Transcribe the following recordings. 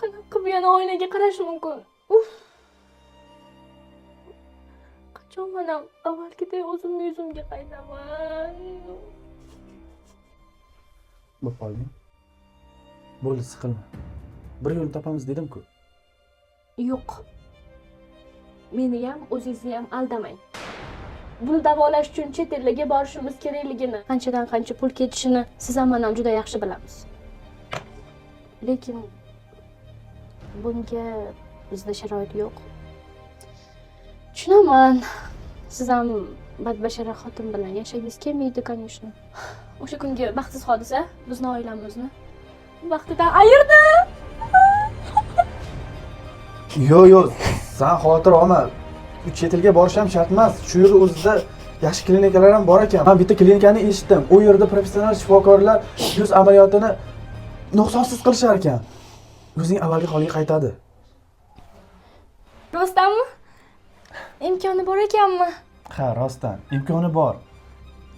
Qanaqa qilib yana oynaga qarash mumkin? Uf. Qachon man ham avvalgidek o'zimni yuzimga qaytaman? Bo'lib qolding. Bo'ldi, siqilma. Bir yo'lini topamiz dedim-ku. Yo'q. Meni ham, o'zingizni ham aldamang. Buni davolash uchun chet ellarga borishimiz kerakligini, qanchadan qancha pul ketishini siz ham men ham juda yaxshi bilamiz. Lekin bunga bizda sharoit yo'q. Tushunaman. Siz ham badbashara xotin bilan yashagingiz kelmaydi, конечно. O'sha kungi baxtsiz hodisa bizni oilamizni baxtidan ayirdi. Yo'q, yo'q, san xavotir olma. Chet elga borish ham shart emas. Shu yerda o'zida yaxshi klinikalar ham bor ekan. Men bitta klinikani eshitdim. U yerda professional shifokorlar yuz amaliyotini nuqsonsiz qilishar ekan. Yuzing avvalgi holiga qaytadi. Rostdanmi? Imkoni bor ekanmi? Ha, rostdan. Imkoni bor.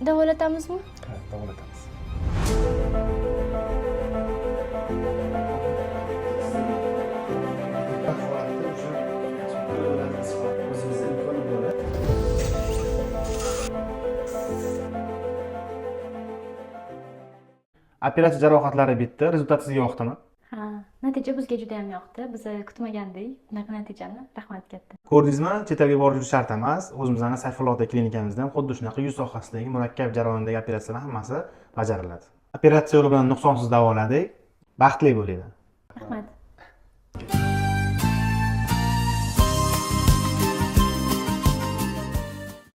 Davolatamizmi? Ha, davolatamiz. Operatsiya jarohatlari bitdi. Rezultat sizga yoqdimi? Ha, natija bizga juda ham yoqdi. Biz kutmagandik bunaqa natijani. Rahmat katta. Ko'rdingizmi? Chet elga borib yurish shart emas. O'zimizning Sayfulloda klinikamizda ham xuddi shunaqa yuz sohasidagi murakkab jarayondagi operatsiyalar hammasi bajariladi. Operatsiya yo'li bilan nuqsonsiz davoladik. Baxtli bo'linglar. Rahmat.